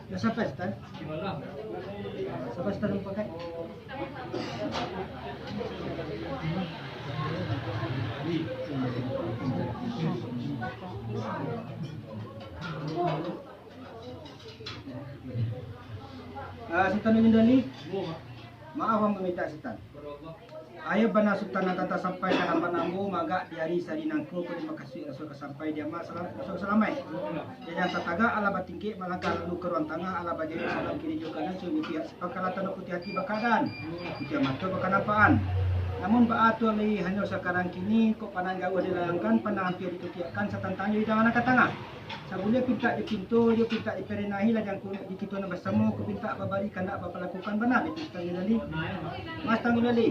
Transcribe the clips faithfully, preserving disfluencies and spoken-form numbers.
Yo, sampai, Sutan. Sampai, Sutan, mampakai. Ah, Sutan Baginda Ali, maaf ambo mintak, Sutan. Iyo bana, Sutan, nan tasampaikan ambo, magak di ari sari nangko, ko dimakasuik raso ka sampai di ama salam, raso ka salamaik. Janjang tatagak alah batingkek, malangkah lalu ka ruang tangah, alah bajayok sabalah kiri jo kanan, suruik di pihak sipangkalan, tando putiah ati bakaadaan, putiah mato bakanampaan. Namun baa tu lai hanyo sakarang kini, kok pandang jauah dilayangkan, pandang ampia ditukiakkan, satantang jo idangan nan ka tangah. Sabuliah pintak dipinto, jo pintak diparenahi, lah jangko di kito nan basamo, ko pintak babari kandak bapalakukan bana, Sutan Baginda Ali. Mas Sutan Baginda Ali.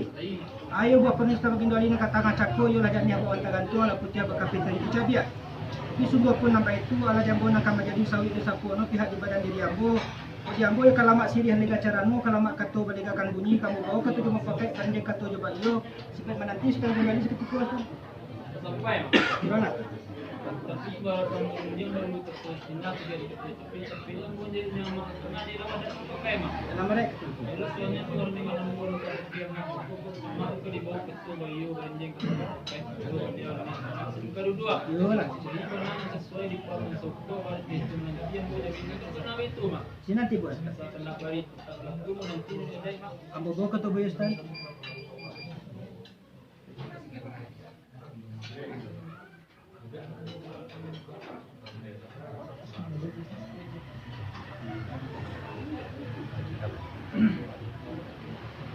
Iyo buah panuih Sutan Baginda Ali nan ka tangah cako, iyolah janiah bawang tagantuang, lah putiah bakapin tadi dicabiak. Tapi sungguah pun nan baitu, alah jambo nan ka manjadi sawik di sapuano pihak di badan diri ambo. Di ambo yo kalamak siriah lega carano, kalamak kato balegakan bunyi, ka ambo bao kato jo mupakaik, banding kato jo baiyo, sipek mananti Sutan Baginda Ali sakutiko tu. Sampai, Mak. Gimana? Tapi baru kamu dia baru terpindah tiga di tepi, tapi yang punya nyaman tengah di dalam ada pakai, Mak. Dalam merek. Kalau soalnya tu orang di mana pun kalau dia nak, mak tu dibawa ke tu bayu ranjing ke pakai. Kalau dia nak, kedua. Iyolah. Jadi mana sesuai di patung soko, berarti itu nanti yang boleh kita kenal itu, Mak. Sini nanti, Bos. Asal kena bari, tak laku nanti dia, Mak. Ambo bao kato bayu, Sutan.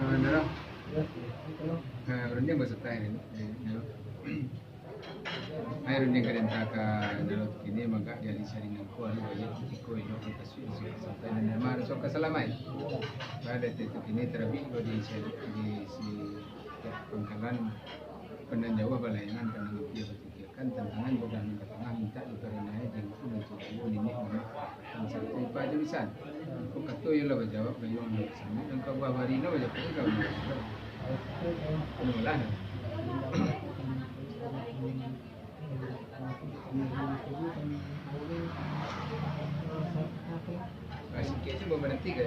Ah, Naro. Ah, runding basatai ni. Naro. Ai runding ka dianta ka Naro kini, magak di ari sari nangko, ari bajayok kutiko, iduik di pasuik, isuak ka sampai, nan dama isuak ka salamaik. Pada tu kini tarabi ko di si, di si pangkalan pandang jauah balayangan, pandang ampia batukiakan, tantangan budak nan ka tangah mintak diparenahi, jangko nan tuo niniak mamak, nan satu ipa jo bisan. Ko kato iyolah bajawab, gayuang nan ka sambuik, nan ka buah bari no bajawab, nan ka buah bari no. Inolah. Ah, sikit sajo bamananti ka.